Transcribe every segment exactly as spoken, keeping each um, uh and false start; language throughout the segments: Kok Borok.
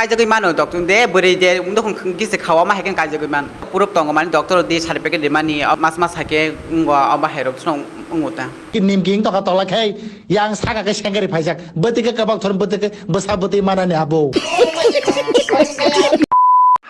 Kaijagwi mano doctor de, bwrwi de, wngdok hwn gisi khawa ma hai khe kaijagwi man. Proof tongo mani doctor di certificate rimani, o mas mas hai khe wngo, o bahai rok sno wngo ta. Nimki wng tongkha tola khe, yang saka khe sengkari phaijak. Bwtwi khe kwbak thor, bwtwi khe bwsa bwtwi manani abo.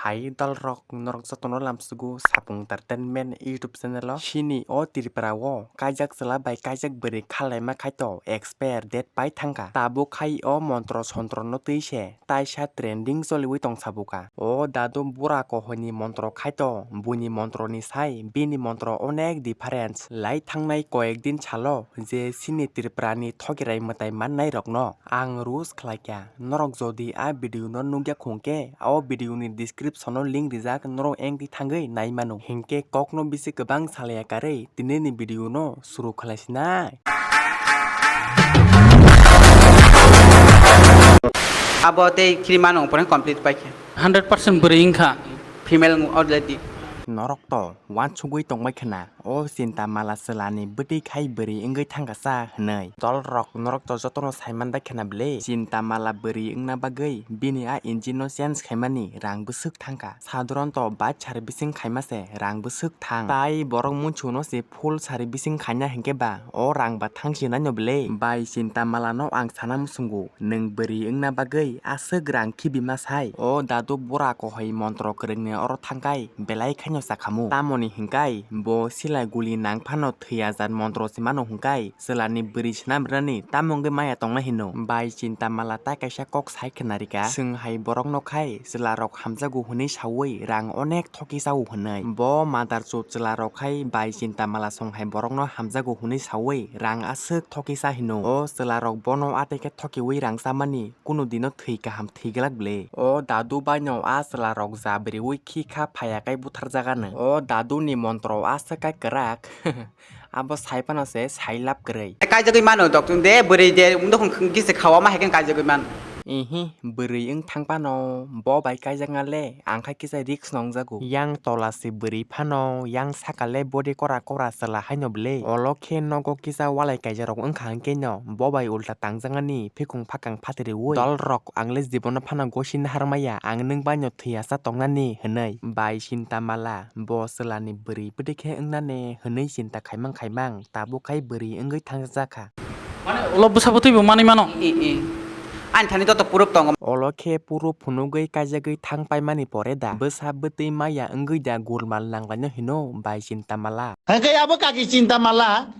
Hai dol rok, norok jotono lamsugo Sapung Entertainment YouTube channel o. Chini o Tripura o kaijak chwla bai kaijak bwrwi khalaima khai to expire date pai thangkha. Tabuk khai o montro sontro no twi se taisa trending choliwi tong sabuka. O dadu bura kohoni montro khai to, buini montro ni sai bini montro onek difference. Lai thangnai koyek din salo je chini Tripura ni thokirai mwtai mannai rokno ang roast khlaikha. Norok jodi a video no nukya khungkhe, o video ni description o link rijak, norok engti thangwi nai mano. Hinkhe kokno bisi kwbang salaya karwi tini ni video no suru khlaisinai. Abo tei khirima no pore complete paikha. Hundred percent bwrwi wngkha. Female already. Norok to wansugwi tongbai khna. O Chinta Mala chwlani bwtwi khai bwrwi wngwi thangkha sa hwnwi. Dol rok norok to jotono saiman bai khna bwle. Chinta Mala bwrwi wngna bagwi bini a engine no change khaimani rang bwswk thangkha. Sadharanto bike sari bising khaima se rang bwswk thang. Tai borok munchuno se full sari bising khaina hinkhe ba o rang ba thang sinai no bwle. Bai Chinta Mala no ang sana musungo, nwng bwrwi wngna bagwi aswk rang khibi ma sai. O dadu bura kohoi montro kwrwngni oro thangkai belai khaino sakhamu. Tamoni hinkai bo silai guli nang phano thwi ajat montro se mano hinkai chwlani bwrwi swnam rwnani tamo wngwi maya tongna hino. Bai Chinta Mala tai kaisa kok sai khwnarika. Chwng hai borokno khai chwlarok hamjago hwnwi saui rang onek thoki sao hwnwi. Bo madar chwt chwlarok khai bai Chinta Mala song hai borokno hamjago hwnwi saui rang aswk thoki sa hino. O chwlarok bono ateke thokiui rang chamani kunu dino thwi kaham thwi glak bwle. O dadu baino a chwlarok ja bwrwiui khi kha phaiya kai butharjagano. O daduni montro aswk kai kwrak. Abo sai phano se sai lab kwrwi. Kaijagwi mano doctor de, bwrwi de, wngdok hwn gisi khawa ma hai khe kaijagwi man. Ihi, bwrwi wng thang phano bo bai kaijakna le, ang kha kisa risk nongjago. Yang tola se bwrwi phano, yang saka le body kora kora chwla haino bwle. Olo khe nogo kisa walai kaijarok wngkha hwnkhe no, bo bai ulta tangjaknani phikung phakang phatri ui. Dol rok ang le jibono phano gosi naharmaya, ang nwng baino thwi asa tongnani hwnwi. Bai Chinta Mala, bo chwlani bwrwi bwdikhe wngnani hwnwi chinta khaimang khaimang, tabuk khai bwrwi wngwi thangjakha. Mane ulo bwsa bwtwi bo manwi mano? I, i. Ani thani joto proof tongo. Olo khe proof phunugwi kaijagwi thang paimani pore da bwsa bwtwi maya wngwi da gulmal nanglaino hino bai Chinta Mala. Hwnkhe abo kaki Chinta Mala.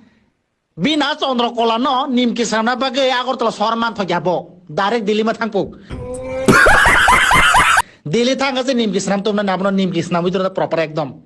Bina Chandra Kola no nimki swnamna bagwi Agartala sohor manthokya bo. Direct Delhi ma thangpuk. Delhi thangkha se nimki swnam tumna abono nimki swnamwi tongna proper ekdom.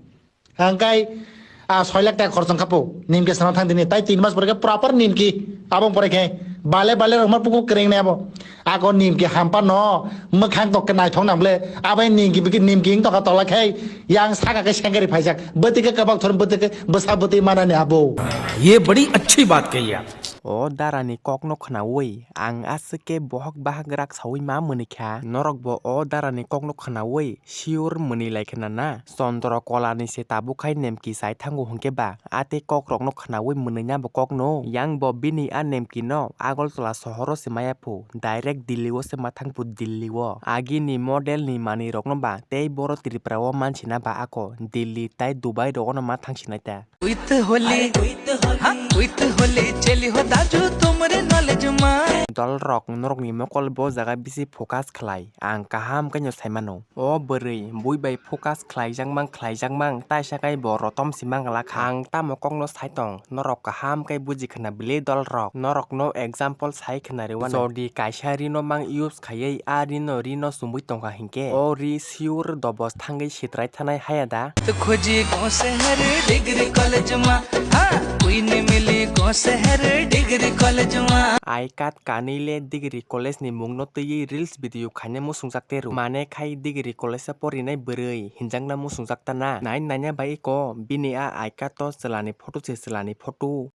Hangkai a soi lakh taka khorchong khapu nimki swnam thang dini. Tai tin mas pore khe proper nimki abong pore khe bale bale rok ma puku kwrwng nai abo. Ako nimki hampa no mwkhang tok khe naithok nang ble. Abai nimki bikhe nimki wng tokha tola khai yang saka khe sengkari phaijak. Bwtwi khe kwbak thor bwtwi khe bwsa bwtwi manani abo. ये बड़ी अच्छी बात कही आप। O darani kokno khnaui ang aswk khe bohok bahak rak saui ma mwnwi kha. Norok bo o darani kokno khnaui sure mwnwi lai khna na. Chandra Kolani se tabuk khai nemki sai thango hwnkhe ba a tei kok rokno khnaui mwnwi na bo kokno. Yang bo bini a nemki no Agartala sohoro se maya phu, direct Delhi o se ma thang phu Delhi o. Agini model ni manwi rokno ba tei boro Tripura o mansi na ba ako Delhi tai Dubai rogo no ma thang sinai ta. With Holi, ha, with Holi, cheli ho daju tumre knowledge ma. Dol rok norok ni mokol bo jaga bisi focus khlai. Ang kaham khe no sai mano. O bwrwi bui bai focus khlaijak mang khlaijak mang taisa kai bo rotom si mang la kha. Ang tamo kokno sai tong, norok kaham khe buji khna bile dol rok. Norok no example sai khna rwano. Jodi kaisa rino mang use khaiwi a rino rino chumui tongkha hinkhe o ri sure dobos thangwi sitrai thanai haya da. तो खोजी गांव शहर degree college मा, हाँ, कोई नहीं मिली गांव शहर डिग्री कॉलेज मा। I card kanwi le degree college ni mung no twiwi reels video khaina muchungjak teru. Mane khai degree college o porinai bwrwi hinjakna muchungjak ta na. Nai nanya bai eko bini a I card to chwlani photo se chwlani photo.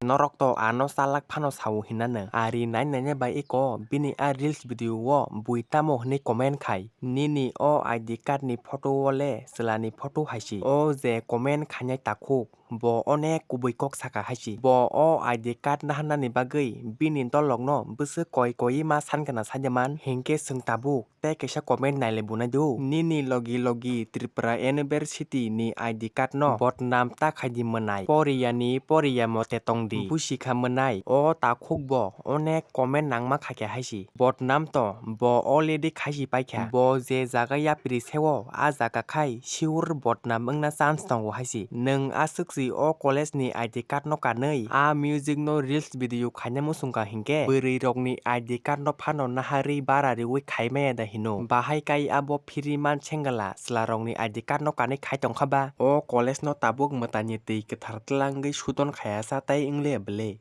Norok to ano chalak phano sao hinano. Ari nai nanya bai eko bini a reels video o bui tamo hwnwi comment khai. Nini o I D card ni photo o le chwlani photo hai si. O je comment khainai takhuk. bo onek kubui kok saka hai si. Bo o I D card naharnani bagwi bini dolokno bwswk koi koiwi ma san gana saidaman hinkhe chwng tabuk tei kaisa comment nailai bunai do. Nini logi logi Tripura University ni I D card no bodnam ta khaidi mwnai. Poriyani poriya mote tongdi. Busi kha mwnai. O takhuk bo onek comment nangma khaikha hai si. Bodnam to bo already khaisi paikha. Bo je jaga yapri seo a jaga khai sure bodnam wngna chance tongo hai si. Nwng aswk si o college ni I D card no kanwi a music no reels video khaina muchungkha hinkhe bwrwi rokni I D card no phano naharwi bara riwi khai maya da hino. Bahai kai abo phiri man sengala chwla rokni I D card no kanwi khai tongkha ba. O college no tabuk mwtaini twi kwthar twlangwi sudon khaya sa tai wngliya bwle.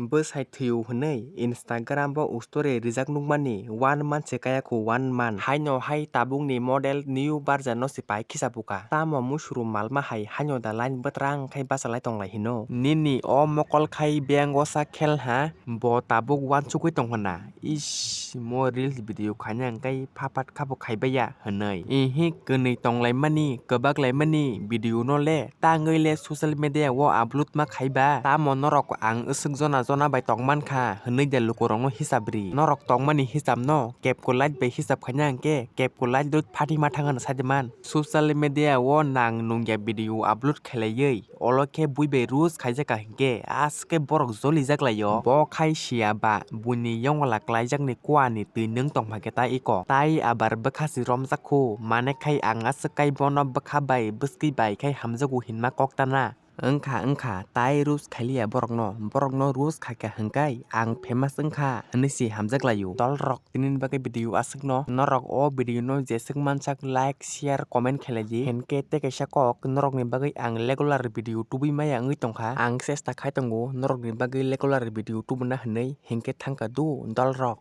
Bwsai thwio hwnwi Instagram o story rijak nukmani one month se kaya kho, one month. Haino hai tabukni model new version no se pai khisa buka. Tamo musuru malma hai haino da line bwtrang khai bachalai tonglai hino. Nini o mokol khai beng osa khel ha, bo tabuk wansugwi tong hwna. Ish, mo reels video khaina hwnkhe phaphat khabo khaibaiya hwnwi. Ihi kwnwi tonglaimani, kwbaklaimani video no le tangwi le social media o upload ma khaiba. Tamo norok ang aswk jona jona bai tongmankha hwnwi de lukurokno hisab ri. Norok tongmani hisab no kepko light bai hisab khaina hwnkhe kepko light dot phatima thang hwnwi saidiman. Social media o nang nungya video upload khlaiwi olo khe bui bai roast khaijak ka hinkhe aske borok jolijak laio. Bo khai siya ba buini yongla klaijakni kuani twi nwng tongpha khe ta iko. Tai abar bwkha si romjak khu, mane khai ang aswk kai bono bwkha bai bwskwi bai khai hamjago hinma kok tana. Wngkha wngkha, tai roast khailiya borokno, borokno roast khaikha hwnkhe ang famous wngkha hwnwi si hamjak laio. Dolrok. Tinini bagwi video aswkno. Norok o video no jeswk mansak like, share, comment khlai di. Hinkhe tei kaisa kok norokni bagwi ang regular video tubui maya wngwi tongkha. Ang chesta khai tongo norokni bagwi regular video tubuna hwnwi, hinkhe thangkha do dolrok.